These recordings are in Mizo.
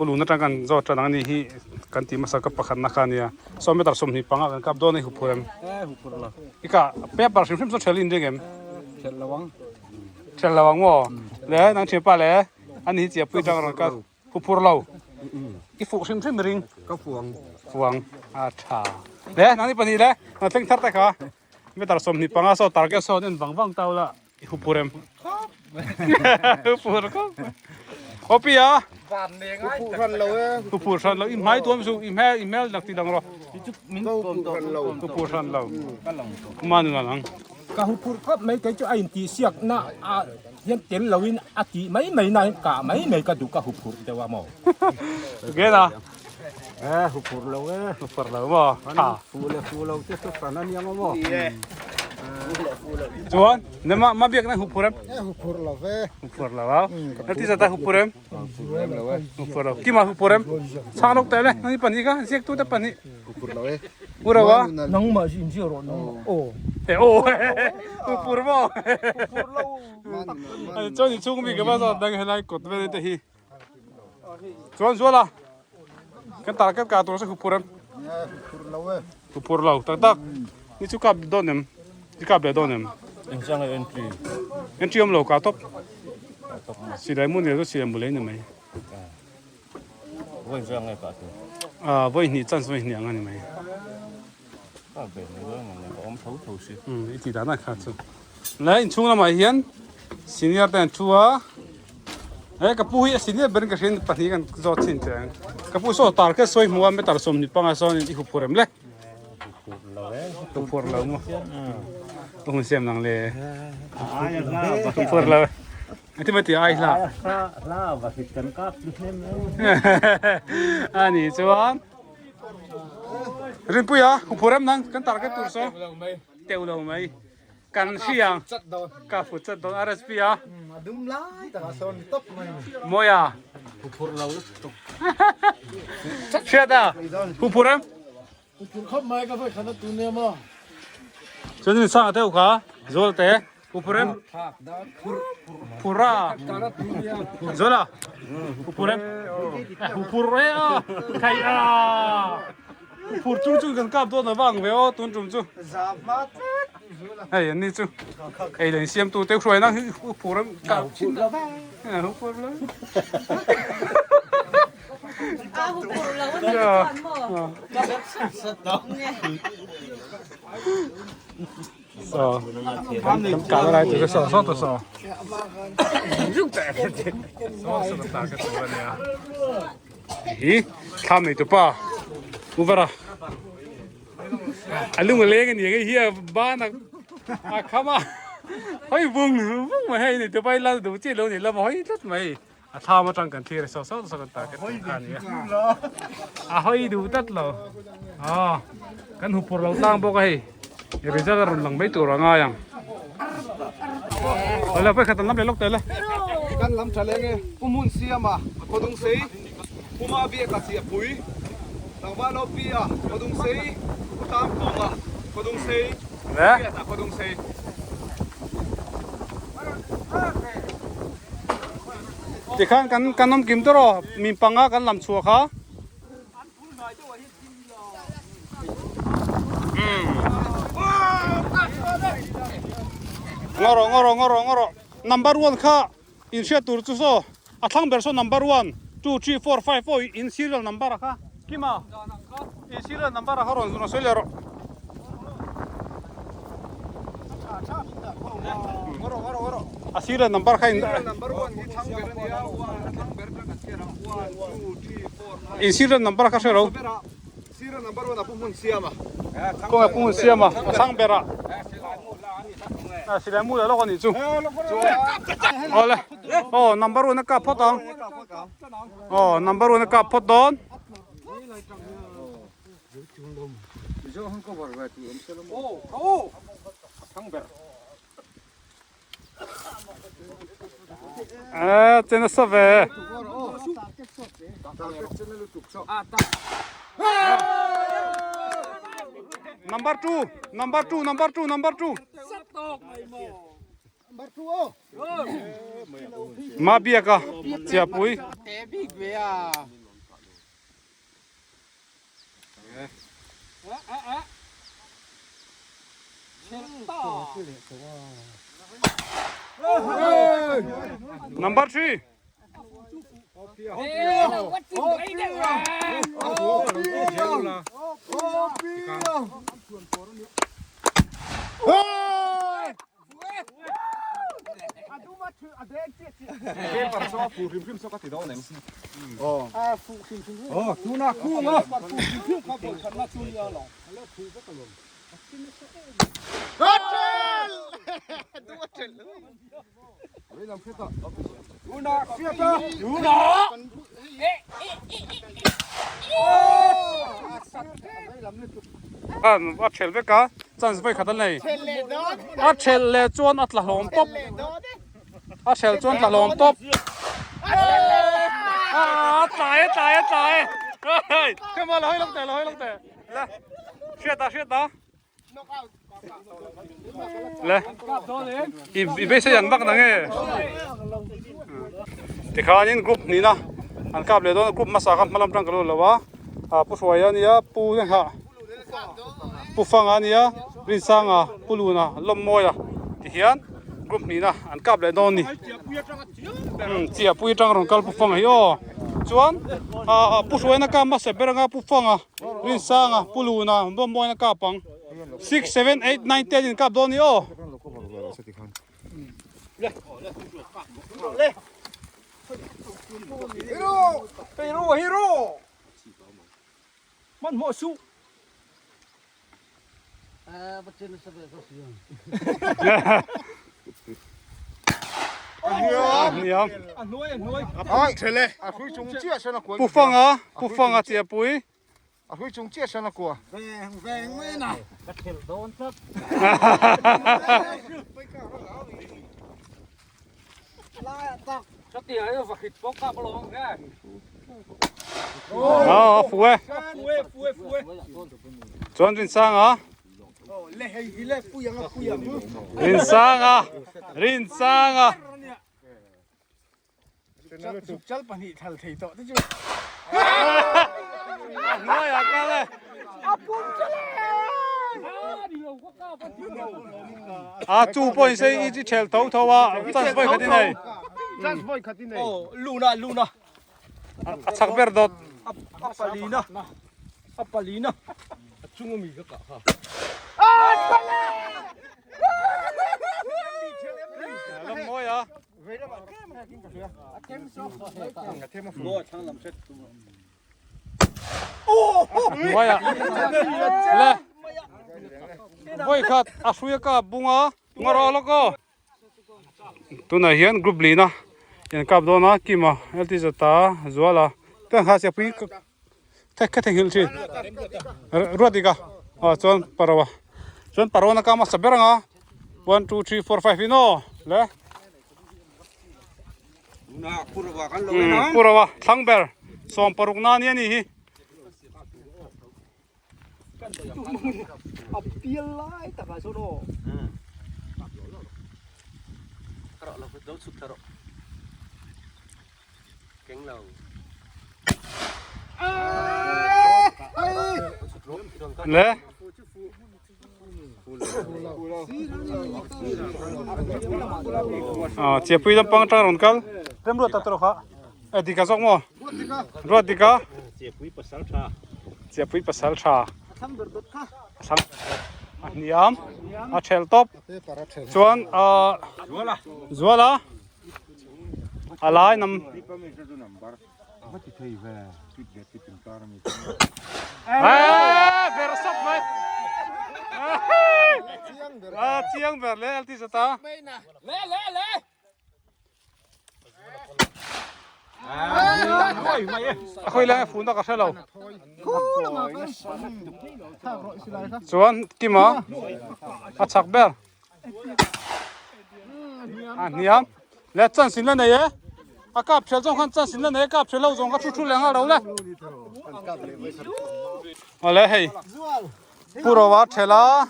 Ulun atang kan zawt tan ang ani hi kan tih hmasa ka pakhatna kha ania. Saw meter 25 kan kap dawn a i huphur em? E huphur lo. I ka paper hrim hrim chu ṭhel in ring em? Ṭhel lo ang. Ṭhel lo ang maw? Le nang ṭhianpa le ani hi chiahpui tang rawn kal huphur lo. I fuh hrim hrim i ring. Ka fuang. Fuang a ṭha. Le nang ni pahnih le nang thleng thar te kha. Meter 25 saw target saw an en vang vang tau la i huphur em? Huphur khawp mai. Opi a. Huphur hran lo e. Huphur hran lo i hmai tuam su i hmel i hmel dak ti dang rawh. Huphur hran lo. Huphur hran lo. Kuma nun ang. Ka huphur khawp mai kei chu a intihsiak na ah hian tel lo in a tih mai mai na hian kah mai mai ka duh ka huphur deuh a maw. Gena. E huphur lo e. Huphur lo maw. Tha. Fu le fu lo te chu hran a niang maw. Chuan ne ma ma biak na huphur em? E huphur lo ve. Huphur lo a. Na ti zata huphur em? Huphur lo. Kima huphur em? Chang lok te le. Nang pahnih kha ziak tu te pahnih. Huphur lo e. Huphur lo a. Nangmah in ziak rawh nangmah. Aw. E aw. Huphur maw? Huphur lo. Chuan i chhung mi ka va zawt dang helai kawt vel te hi. Chuan zuala kan target ka tur se huphur em? Huphur lo e. Huphur lo tak tak. Ni chu kap dawn em? Ni kap leh dawn em? Engchang e entry? Entry awm lo ka top. Silai mu nilo chu silai mu lei ni mai. Vawi zang e ka tur. Ah vawi hnih chance vawi hnih ang a ni mai. Ka ve mai dawn ang ka awm tho tho si. Um i ti dan a kha chu. Le inchhung lamah hian senior te an thu a. He ka pu hi a senior ber in ka hriat pahnih kan zawt chin che ang. Ka pu saw tar kher sawi hmu a meter 25 sawn i huphur em le. Huphur lo maw. Ka hun siam nang le. Huphur lo. Ati ma ti ai hla. Hla va hrit kan kap hnem Ani chuan Rinpuia huphur em nang kan tar kher tur saw. Teuh lo mai. Kan hria ka fu chat dawn RSP a. A dum lai takah sawn ni tawp mai ni. Mawi a. Huphur lo lutuk. Hriat a. Huphur em? Huphur khawp mai ka vawi khat a tun em aw. Chuan in sang deuh kha zual te huphur em? Phur a. Zual a. Huphur em? Huphur e a. Khai a. Phur chung chung kan kap dawn avang ve aw tun tum chu. Hei an ni chu ei len siam tu te hruai nang hi phur an kap chin lo phur lo. A hu phur lo a ni chuan maw. So kan kal lai tu so so to so. So so ta ka tu ania. Hi thlam nei tupa uvara a lung a leng a ni ang hi a ban a a kham a hawi vung vung mai hei nei tupa hi lal duh chiah lo ni lama hawi tlat mai a thlam atang kan thlir a saw saw saw kan target tur kha a ni a a hawi duh tlat lo aw kan hupur lo tlang bawk a hei result a rawn lang mai tur a ngai ang awle vawikhat an lam leh lawk teh le. Kan lam tha leng e Pu Hmun Siama a khawdung sei, Pu Mabiaka Chiahpui, Tlangval Opia khawdung sei, Pu Tangkunga khawdung sei, Pu Hriata khawdung sei. Tikhan kan kan awm kim tawh rawh min panga kan lam chhuah kha. Ngawrawh ngawrawh ngawrawh ngawrawh number one kha in hriat tur chu saw a thlang ber saw number one two three four five aw in serial number a kha kima in serial number a kha rawn rawn sawi leh rawh. A serial number kha in in serial number kha hre lo. Kawng a pu hmun siam a a thlang ber a silai mu leh lawk a nih chu awle aw number one a kap phawt ang aw number one a kap phawt dawn. A che nasa ve. Number 2, number 2, number 2, number 2. Ma biaka chiapui. Number 3. A thelh vek a, chance vawi khat a nei. A thelh leh chuan a tla hlawm tawp. A thelh chuan tla hlawm tawp. A tlai a tlai a tlai. Hema la hawi lawk teh la hawi lawk teh. Le hriat a hriat a. Le i beisei ang vak na nge. Tikhanin group hnihna an kap leh dawn a group hmasa kha hmalam tang ka lo lo a. A Pu Hruaia a nia Pu Hengha Pu Fanga a nia Rinsanga Pu Luna Lawmmawia tihian group hnihna an kap leh dawn a ni. Chiahpui atang rawn kal Pu Fanga hi aw. Chuan ah Pu Hruaina kap hmasa ber anga Pu Fanga, Rinsanga, Pu Luna, Bawmbawiina kap ang. Six, seven, eight, nine, ten in kap dawn ni aw. Hero! Hero! Hero! Hmanhmawh suh. Pu Fanga, Pu Fanga Chiapui. A hrui chung chiah sawn a kua. Veng A fu e. Chuan Rinsanga. Rinsanga. Rinsanga. Chal pahnih thal thei tawh te chu. Hnuai ah kal e. A chu pawh in sei i thel tho tho a chance vawi khat i nei. Chance vawi khat i nei. Luna luna. A chak ber dawt. A palina. A palina. A chung ami ka kah kha. Lam mawi a. Hnuai ah le vawi khat a hrui a kap bung a ngaw lawk aw. Tunah hian group lina in kap dawn a Kima LT Zata Zuala te ang kha siapui ka theihnghilh thin Ruatika ah chuan Parawa chuan Parawn a kap hmasa ber ang a one two three four five in aw le Purawa thlang ber 60 na ania ni hi. A pial lai takah sawn aw. Le. Ah chiapui lampang atang rawn kal. Remruat ta tawh kha. E dika zawk maw? Ruat dika. Chiapui pasal tha. Chiapui pasal tha. A thlang a hniam a thel tawp. Chuan ah Zuala a lai nam. Ber sap mai. A chiang ber le LT zata. Le le le. A khawi lai a fun a ka hre lo. Chuan Kima a chak ber. A hniam. Le chance in la nei e. A kap thel zawng khan chance in la nei e kap thel lo zawng kha thu thu leh nghal lo le. Awle hei. Pu Roa thel a.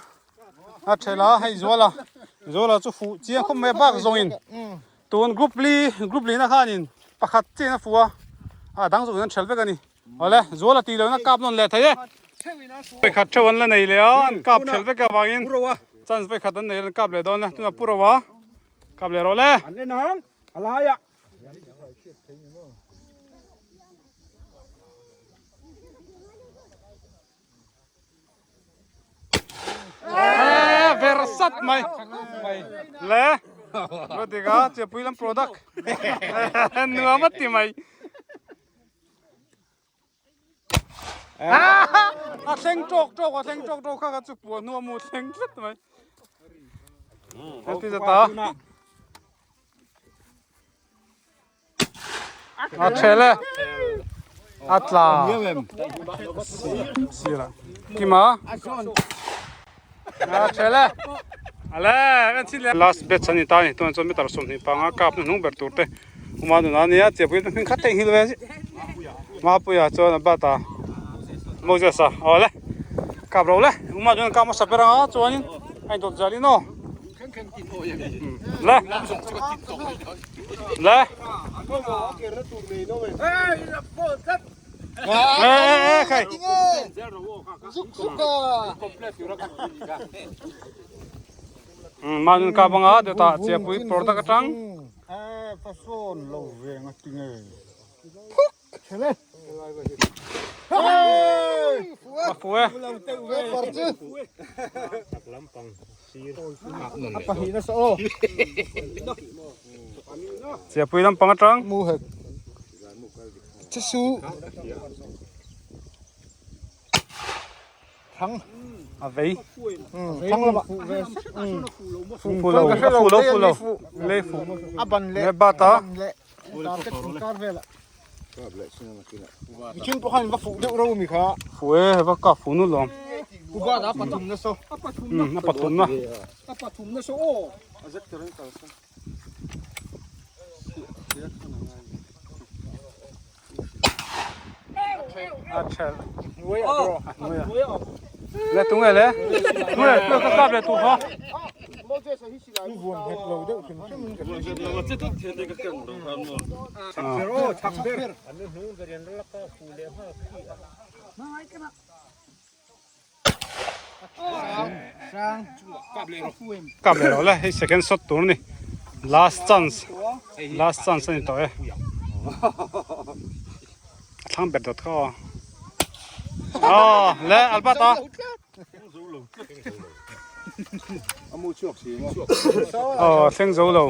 A thel a hei Zuala. Zuala chu fuh chiang khawp mai a bak zawng in. Tun group li group lina khanin pakhat chian a fuh a. A dang zawng in an thel vek a ni. Awle Zuala tih lohna kap nawn leh thei e. Vawikhat theuh an la nei leh a, an kap thelh vek avangin chance vawikhat an nei an kap leh dawn a, tunah pu ro a kap leh rawh le. An en ang, a laiah. Eh, ver sat mai. Le. Lo tika chepui lam product. Nuam a ti mai. A thleng tawk tawk a thleng tawk tawk kha kha chu puan hnu a mu thleng tlat mai. Heti zata. A thel e. A tla. Sira. Kima. A thel e. Ale, kan chin le. Last batch ani ta ni tuan chuan meter 25 kap hnu hnung ber tur te. Uma nuna ania chiapui hming khat theihnghilh ve a Mapuia chuan a bat a Moses a awle kap ro le Uma chuan kap hmasa ber anga chuanin a indawt zal in aw le le e e khai Manun kap anga chutah chiapui product atang. E ka sawn lo ve nga ti nge phuk chhele a fu e a pahnih nasa aw chiapui lampang atang mu hek che su Thang. A vei. Thang lama. Fu lo, a fu lo, fu lo. Lei fu. A ban le. Le bat a. Le. Target kar vel a. Michin pawh khan va fuh deuh ro mi kha. Fu e, va ka fu nu lawm. Ku ba da pathum na so. A pathum na. A pathum na. A pathum na so aw. A zek ter kal sa. A thelh. A hnuai a. Le tunge le. Tunge tunge ka kap le tu kha. Kap leh rawh le hei second shot tur a ni last chance last chance a ni tawh e a thlang bet dawt kha aw aw le Albert a aw thleng zo lo.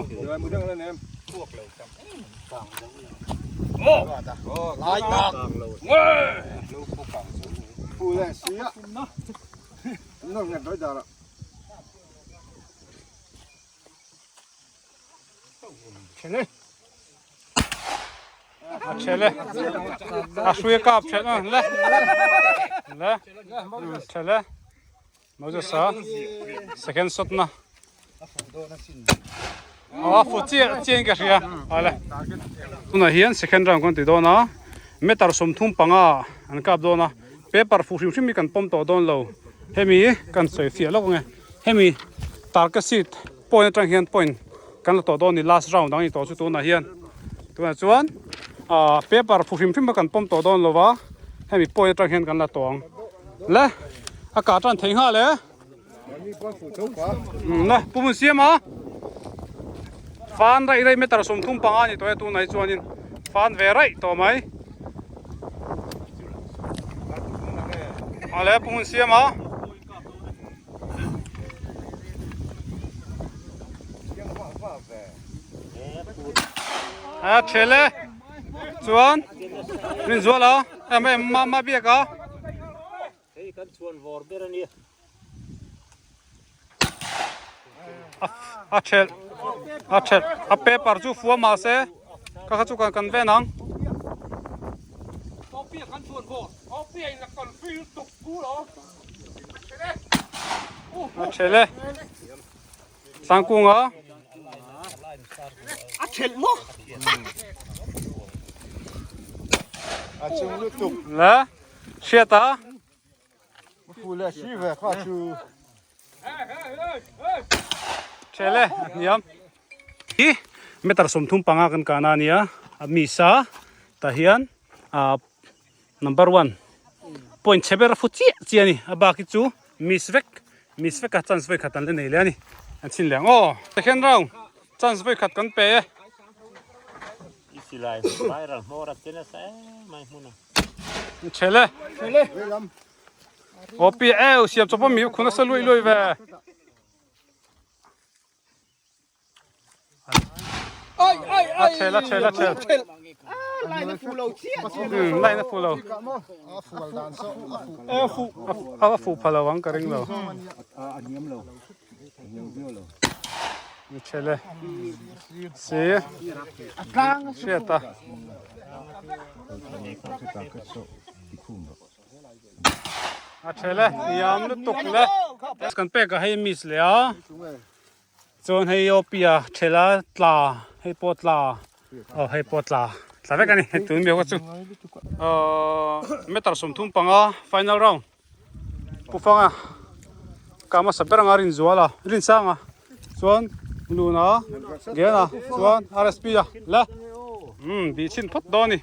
A thel e a hrui a kap thelh a le le thel e Moses a second shot na a fu chiah chiah in ka hria ale tunah hian second round kan ti dawn a meter 35 an kap dawn a paper fu hrim hrim hi kan pawm tawh dawn lo hemi kan sawi fiah lawk ange hemi target sheet point atang hian point kan la tawh dawn a ni last round ang ni tawh chu tunah hian tunah chuan ah paper fu hrim hrim kan pawm tawh dawn lo va hemi point atang hian kan la tawh ang le a kah tan thei nghal e le pu mun siam a fan raih raih meter 35 ni tawh e tunah hi chuanin fan ve raih tawh mai ale pu mun siam a. A thel e chuan min zual a em em ma ma biak a hei kan chhuan vawr ber ania a thel a thel a paper chu fua mahse ka kha chu kan kan ven ang A thelh e Tlangkunga A thelh maw A chung lutuk Le hriat a Fu le si ve kha chu Thelh e a hniam Hi meter 35 kan kana ania a misa tah hian ah number one. Point chhe ber a fu chiah chiah a ni. A bak hi chu miss vek miss vek a chance vawi khat an la nei leh a ni. An chhin leh ang aw. Second round chance vawi khat kan pe e. I silai viral hmawr a che nasa em mai hmun a. Chhele. Chhele. Aw pi eu siam chawp a mi khun nasa luih luih ve. Ai ai ai. A chhel a chhel a chhel. Line a fu lo chiah. Line a fu lo. A fual dan saw a fu. A fu a fu pha lo ang ka ring lo. A hniam lo. A hniam viau lo. Chhel e. Si. Hriat a. A chhel e. Hniam lutuk le. Kan pek a hei miss leh a. Chuan hei aw pia thela tla hei pawh tla aw hei pawh tla tla vek a ni hei tun mi ho chu ahh meter 35 final round pu fanga ka hmasa ber anga rin zual a rin sang a chuan luna gen a chuan rsp a la umm bih chhin phawt dawn a ni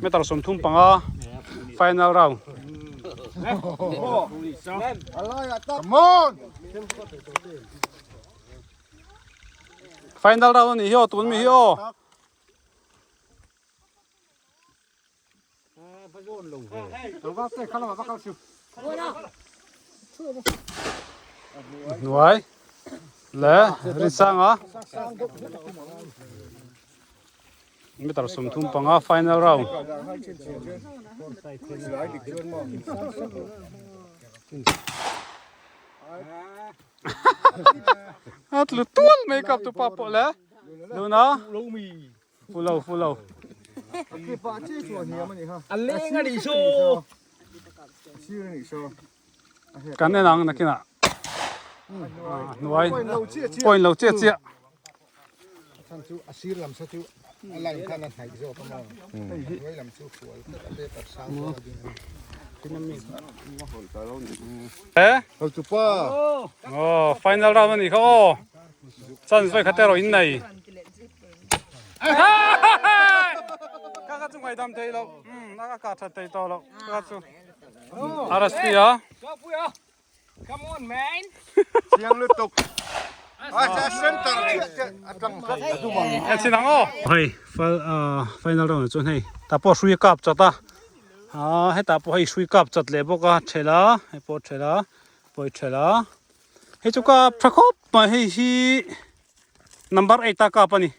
meter 35 final round. Come on! Final round a nih hi aw tun mi hi aw. Hnuai leh Rinsanga meter 35 final round. A tlu tual mai kap tu pa pawh le luna fu lo fu lo kan en ang nakinah hnuai point lo chiah chiah Aw final round a nih kha aw chance vawi khat erawh in nei ka ka chu ngaihdam thei loh umm a kah that thei tawh loh ka chu RSP a Come on man. Chiang lutuk. A cha center chiah chiah atang tlat a dum ang. En chin ang aw. Hei final round ah chuan hei tah pawh hrui a kap chat a ah hetah pawh hei hrui kap chat leh bawk a thel a hei pawh thel a pawi thel a hei chu kap tha khawp mai hei hi number 8 a kap a ni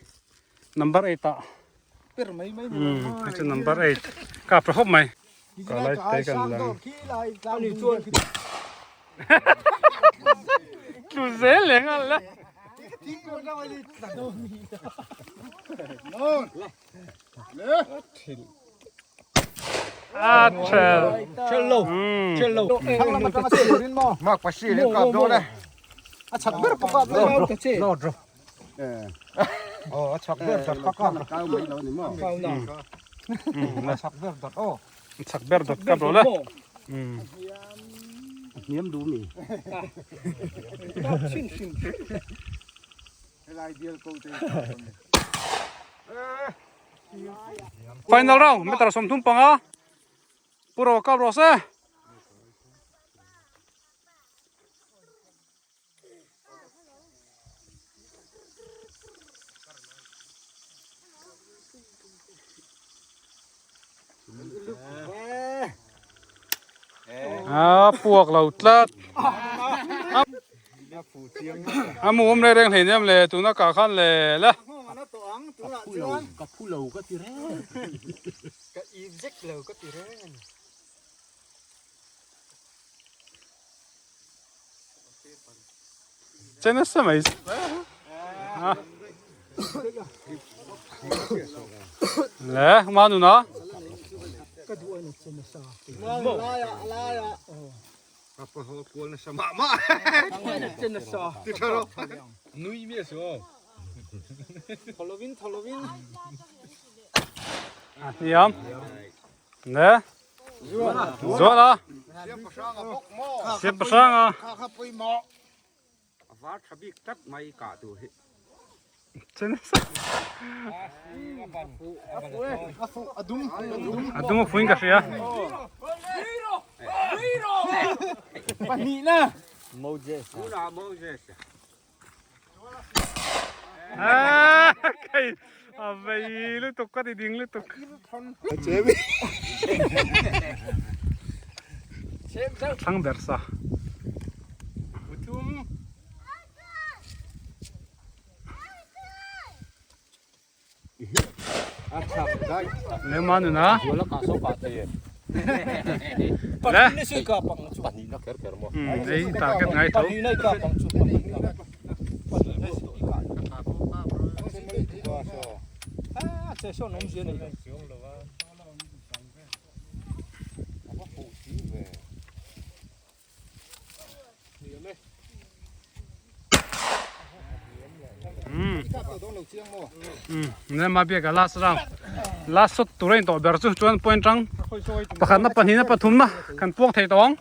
number 8 ah hei chu number 8 kap tha khawp mai. Ka lai te kan lang. Tlu zel leh nghal la. A thel. Thel lo. Thel lo. Mak pasi leh kap dawn e. A chak ber pawh kap lo. Aw a chak ber dat kha kap lo. A chak ber dat aw. A chak ber dat kap lo le. A hniam duh mi. Final round meter 35 puro kap rawh se. A puak lo tlat a mu awm reng reng hlei nem le tuna kah khan le la Ka phu lo ka ti reng. Ka ip zek lo ka ti reng a ni. Che nasa mai le manuna hniam le Zual a. Siam pahrang a. A var tha bik tlat mai kah tur hi. A dum a fuin ka hria. Pahnihna. Moses. Tunah Moses. Kei a vei lutuk ka ti ding lutuk. Thlang ber sa. Lema nuna. Le. Ei target ngai tho. Nema biak a last round last shot tur a in tawh ber chu chuan point tang pakhat na pahnih na pathum na kan puak thei tawh ang.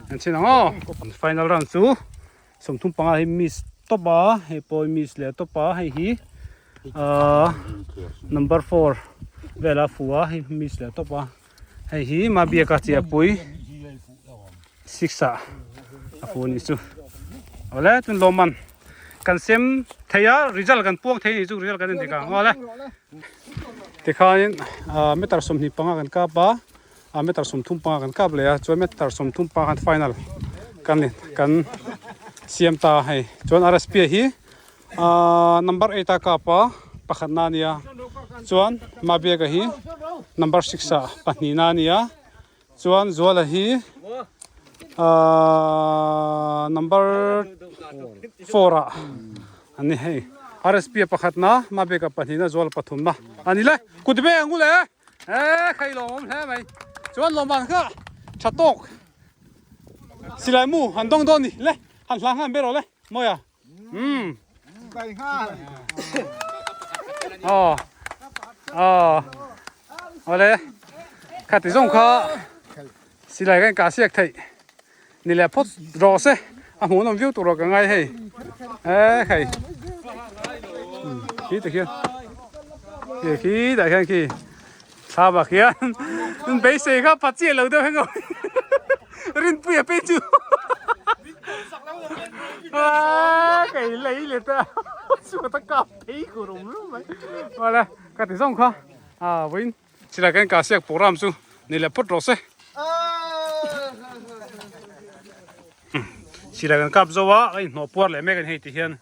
An chhin ang aw final round chu 35 hi miss tawp a hei pawh miss leh tawp a hei hi ahh number 4 vela fu a hei miss leh tawp a hei hi Mabiaka chiahpui 6 ah a fu a nih chu awle chun lawmman kan sem thei a result kan puak thei a nih chu result kan en dik ang awle. Tikhanin ah meter 25 kan kap a ah meter 35 kan kap leh a chuan meter 35 khan final kan kan siam ta a hei chuan rsp hi ah number 8 a kap a pakhatna a nia chuan Mabiaka hi number 6 ah pahnihna a nia chuan Zuala hi ahh number 4 ah a ni hei rsp a pakhatna Mabeka pahnihna Zuala pathumna a ni le kut ve ang u le eh khai lawm awm hle mai chuan lawmman kha tha tawk silai mu han dawng dawn ni le han hlang han ber aw le mawi a. Um. Aw. Aw. Awle. Kha ti zawng kha silai kan ka siak theih ni leh phawt rawh se a hmuh nawm viau tur ah ka ngai hei e hei khi te khian khi khi tah khian khi thla bak hian beisei kha pa chiah lo deuh heng Rinpuia pei chu kei lei leh ta chhuat a kap phei kur awm rum mai awle ka ti zawng kha a vawiin silai kan kah siak program chu ni leh phawt rawh se silai kan kap zo a a inhnawh puar leh mek a ni hei ti hian.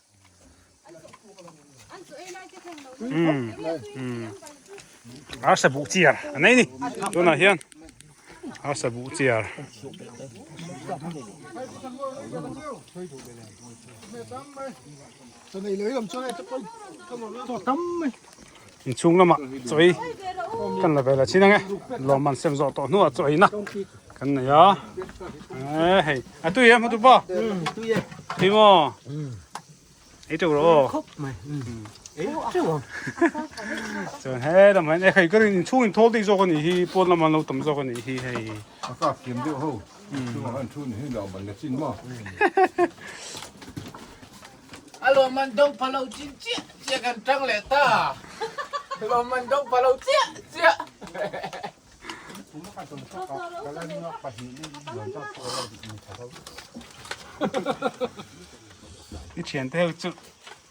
Arsa buh chiar a nei ni tunah hian arsa buh chiar inchhung lamah chaw ei kan la ve la chin ang e lawmman sem zawh tawh hnuah chaw eina kan nei a e hei a tui em hmatu pa tui maw ei teuh rawh aw khawp mai ei teuh ang chuan he lam hian e hei ka rin inchhung in thawl daih zawk a nih hi pawn lamah an lo tam zawk a nih hi hei a kap thiam deuh ho chungah khan thu ni hi lo man la chin maw A lawmman dawng pha lo chin chiah chiah kan tang leh ta. Lawmman dawng pha lo chiah chiah. I thian te ho chu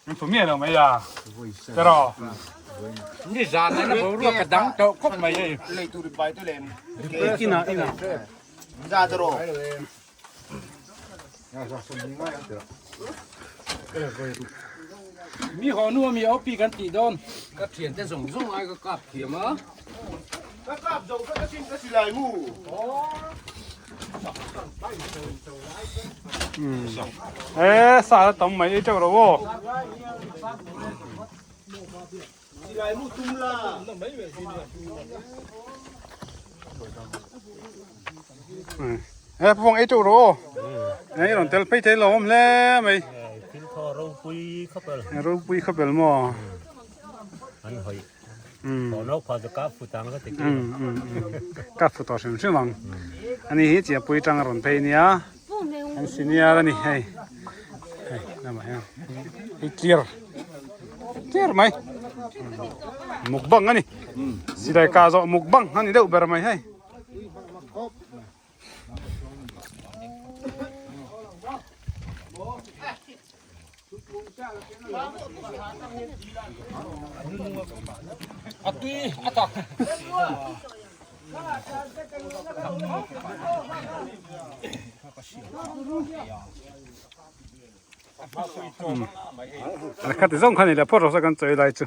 an phu miah lo mai a tiraw. Ni zan in a boruak ka dang tawh khawp mai hei. Lei tur i pai te lem. Ina ina. Za tiraw. Mi haw nu ami OP kan tih dawn. Ka thian te zawng zawng ai ka kap thiam a. Ka kap zo ka chin ka silai mu. E sa la tam mai ei teuh ro aw. Silai mu tum la. E pawng ei teuh rawh aw. Ei rawn tel phei thei lo awm hle mai. Thil thaw ropui khawpel. Ropui khawpel maw. An hawi. Thaw no kha chu kap fu tang ka ti ki. Kap fu tawh hrim hrim ang. Ani hi chiahpui tang a rawn phei nia. An senior a ni hei. Lamah hian hei clear clear mai mukbang a ni silai kah zawh mukbang a ni deuh ber mai hei. A tui a tak. Khati zawng kha ni le phawt rawh se kan chawi lai chu.